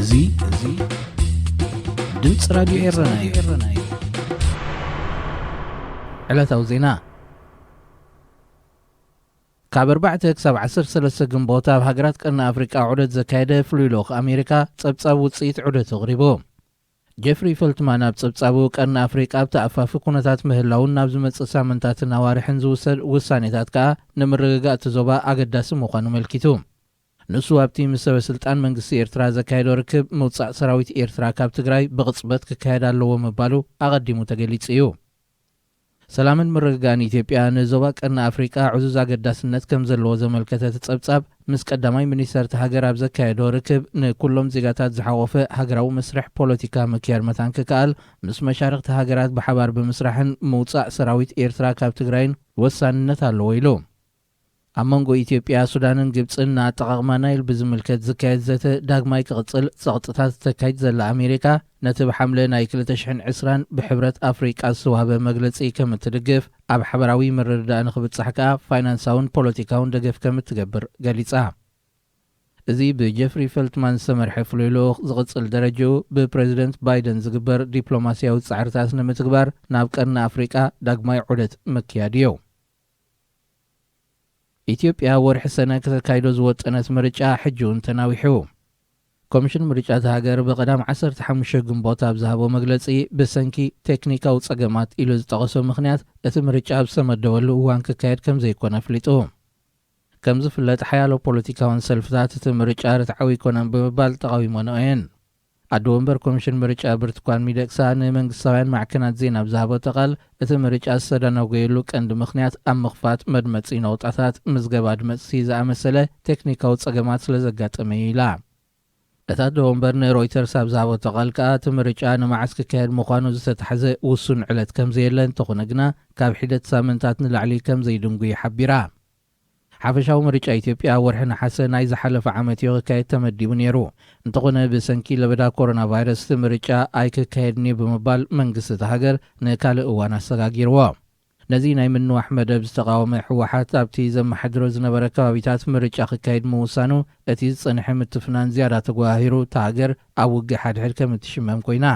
እዚ እዚ ድምፂ ራዲዮ ኤረና እዩ። ዕለታዊ ዜና። ካብ ኣርባዕተ ክሳብ ዓሰርተ ሰለስተ ግንቦት ኣብ ሃገራት ቀርኒ ኣፍሪቃ ዑደት ዘካየደ ፍሉይ ልኡኽ ኣሜሪካ ጸብጻብ ውጽኢት ዑደቱ ኣቕሪቡ። ጀፍሪ ፈልትማን ኣብ ጸብጻቡ፣ ቀርኒ ኣፍሪቃ ኣብ ተኣፋፊ ኩነታት ምህላውን ናብ ዝመጽእ ሳምንታትን ኣዋርሕን ዝውሰድ ውሳኔታት ከኣ ንምርግጋእ እቲ ዞባ ኣገዳሲ ምዃኑ ኣመልኪቱ። ንሱ ኣብቲ ምስ ሰበ ስልጣን መንግስቲ ኤርትራ ዘካየዶ ርክብ፣ ምውጻእ ሰራዊት ኤርትራ ካብ ትግራይ ብቕጽበት ክካየድ ኣለዎ ምባሉ ኣቐዲሙ ተገሊጹ እዩ። ሰላምን ምርግጋእን ኢትዮጵያ ንዞባ ቀርኒ ኣፍሪቃ ዕዙዝ ኣገዳስነት ከም ዘለዎ ዘመልከተ እቲ ጸብጻብ፣ ምስ ቀዳማይ ሚኒስተር እታ ሃገር ኣብ ዘካየዶ ርክብ፣ ንኩሎም ዜጋታት ዝሓቖፈ ሃገራዊ መስርሕ ፖለቲካ ምክያድ መታን ክከኣል፣ ምስ መሻርኽቲ ሃገራት ብሓባር ብምስራሕን ምውጻእ ሰራዊት ኤርትራ ካብ ትግራይን ወሳንነት ኣለዎ ኢሉ። ኣብ መንጎ ኢትዮጵያ፣ ሱዳንን ግብጽን ንኣጠቓቕማ ናይል ብዝምልከት ዝካየድ ዘተ ዳግማይ ክቕጽል ጸቕጥታት ተካይድ ዘላ ኣሜሪካ፣ ነቲ ብሓምለ ናይ ክልተ ሽሕን ዕስራን ብሕብረት ኣፍሪቃ ዝተዋህበ መግለጺ ከም እትድግፍ፣ ኣብ ሓበራዊ ምርድዳእ ንኽብጻሕ ከኣ ፋይናንሳውን ፖለቲካውን ደገፍ ከም እትገብር ገሊጻ። እዚ ብጀፍሪ ፈልትማን ዝተመርሐ ፍሉይ ልኡኽ ዝቕጽል ደረጃኡ ብፕረዚደንት ባይደን ዝግበር ዲፕሎማስያዊ ጻዕርታት ንምትግባር ናብ ቀርኒ ኣፍሪቃ ዳግማይ ዑደት ምክያድ እዩ። ኢትዮጵያ ወርሒ ሰነ ከተካይዶ ዝወጠነት ምርጫ ሕጂ እውን ተናዊሑ። ኮሚሽን ምርጫ እታ ሃገር ብቐዳም ዓሰርተ ሓሙሽተ ግንቦት ኣብ ዝሃቦ መግለጺ፣ ብሰንኪ ቴክኒካዊ ጸገማት ኢሉ ዝጠቐሶ ምኽንያት እቲ ምርጫ ኣብ ዝተመደበሉ እዋን ክካየድ ከም ዘይኮነ ኣፍሊጡ። ከም ዝፍለጥ፣ ሓያሎ ፖለቲካውያን ሰልፍታት እቲ ምርጫ ርትዓዊ ኣይኮነን ብምባል ተቓዊመንኦ እየን። ኣደ ወንበር ኮሚሽን ምርጫ ብርቱኳን ሚደቅሳ ንመንግስታውያን ማዕከናት ዜና ኣብ ዝሃበቶ ቃል፣ እቲ ምርጫ ዝተደናጎየሉ ቀንዲ ምኽንያት ኣብ ምኽፋት መድመጺ ነቑጣታት፣ ምዝገባ ድመጽቲ ዝኣመሰለ ቴክኒካዊ ጸገማት ስለ ዘጋጠመ እዩ ኢላ። እታ ኣደ ወንበር ንሮይተርስ ኣብ ዝሃበቶ ቃል ከኣ፣ እቲ ምርጫ ንመዓስ ክካየድ ምዃኑ ዝተታሕዘ ውሱን ዕለት ከም ዘየለ፣ እንተኾነ ግና ካብ ሒደት ሳምንታት ንላዕሊ ከም ዘይድንጉይ ሓቢራ። ሓፈሻዊ ምርጫ ኢትዮጵያ ወርሒ ነሓሰ ናይ ዝሓለፈ ዓመት እዩ ክካየድ ተመዲቡ ነይሩ። እንተኾነ፣ ብሰንኪ ለበዳ ኮሮና ቫይረስ እቲ ምርጫ ኣይክካየድን እዩ ብምባል መንግስቲ እታ ሃገር ንካልእ እዋን ኣሰጋጊርዎ። ነዚ ናይ ምንዋሕ መደብ ዝተቓወመ ህወሓት፣ ኣብቲ ዘመሓድሮ ዝነበረ ከባቢታት ምርጫ ክካየድ ምውሳኑ፣ እቲ ዝጸንሐ ምትፍናን ዝያዳ ተጓሂሩ፣ እታ ሃገር ኣብ ውግእ ሓድሕድ ከም እትሽመም ኮይና።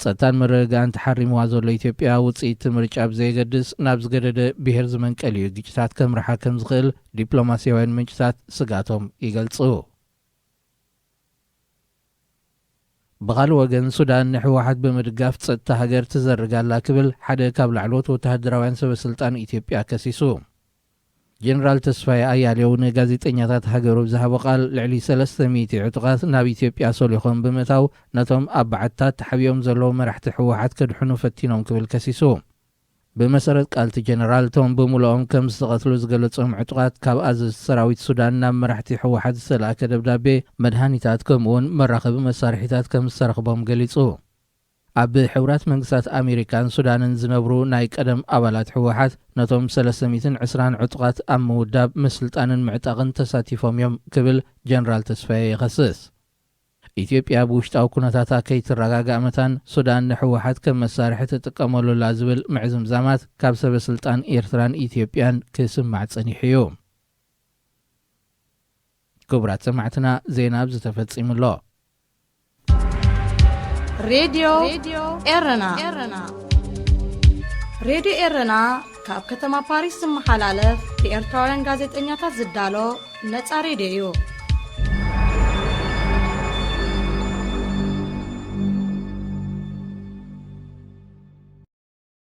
ጸጥታን ምርግጋእን ተሓሪምዋ ዘሎ ኢትዮጵያ፣ ውጽኢት እቲ ምርጫ ብዘየገድስ፣ ናብ ዝገደደ ብሄር ዝመንቀል እዩ ግጭታት ከምርሓ ከም ዝኽእል ዲፕሎማስያውያን ምንጭታት ስግኣቶም ይገልጹ። ብኻልእ ወገን፣ ሱዳን ንህወሓት ብምድጋፍ ጸጥታ ሃገር ትዘርግ ኣላ ክብል ሓደ ካብ ላዕለዎት ወተሃደራውያን ሰበ ስልጣን ኢትዮጵያ ከሲሱ። ጀነራል ተስፋዬ ኣያሌው ንጋዜጠኛታት ሃገሩ ብዝሃቦ ቃል፣ ልዕሊ ሰለስተ ሚእቲ ዕጡቓት ናብ ኢትዮጵያ ሰሊኾም ብምእታው፣ ነቶም ኣብ በዓትታት ተሓቢኦም ዘለዉ መራሕቲ ህወሓት ከድሕኑ ፈቲኖም ክብል ከሲሱ። ብመሰረት ቃል እቲ ጀነራል፣ እቶም ብምሉኦም ከም ዝተቐትሉ ዝገለጾም ዕጡቓት፣ ካብ ኣዘዝቲ ሰራዊት ሱዳን ናብ መራሕቲ ህወሓት ዝተላእከ ደብዳቤ፣ መድሃኒታት፣ ከምኡውን መራኸቢ መሳርሒታት ከም ዝተረኽቦም ገሊጹ። ኣብ ሕቡራት መንግስታት ኣሜሪካን ሱዳንን ዝነብሩ ናይ ቀደም ኣባላት ህወሓት፣ ነቶም ሰለስተ ሚእትን ዕስራን ዕጡቓት ኣብ ምውዳብ፣ ምስልጣንን ምዕጣቕን ተሳቲፎም እዮም ክብል ጀነራል ተስፋዬ ይኸስስ። ኢትዮጵያ ብውሽጣዊ ኩነታታ ከይትረጋጋእ መታን፣ ሱዳን ንህወሓት ከም መሳርሒ ትጥቀመሉ ኣላ ዝብል ምዕዝምዛማት ካብ ሰበ ስልጣን ኤርትራን ኢትዮጵያን ክስማዕ ጸኒሑ እዩ። ክቡራት ሰማዕትና፣ ዜና ኣብዚ ተፈጺሙ ኣሎ። ሬድዮ ኤረና። ሬድዮ ኤረና ካብ ከተማ ፓሪስ ዝመሓላለፍ ብኤርትራውያን ጋዜጠኛታት ዝዳሎ ነጻ ሬድዮ እዩ።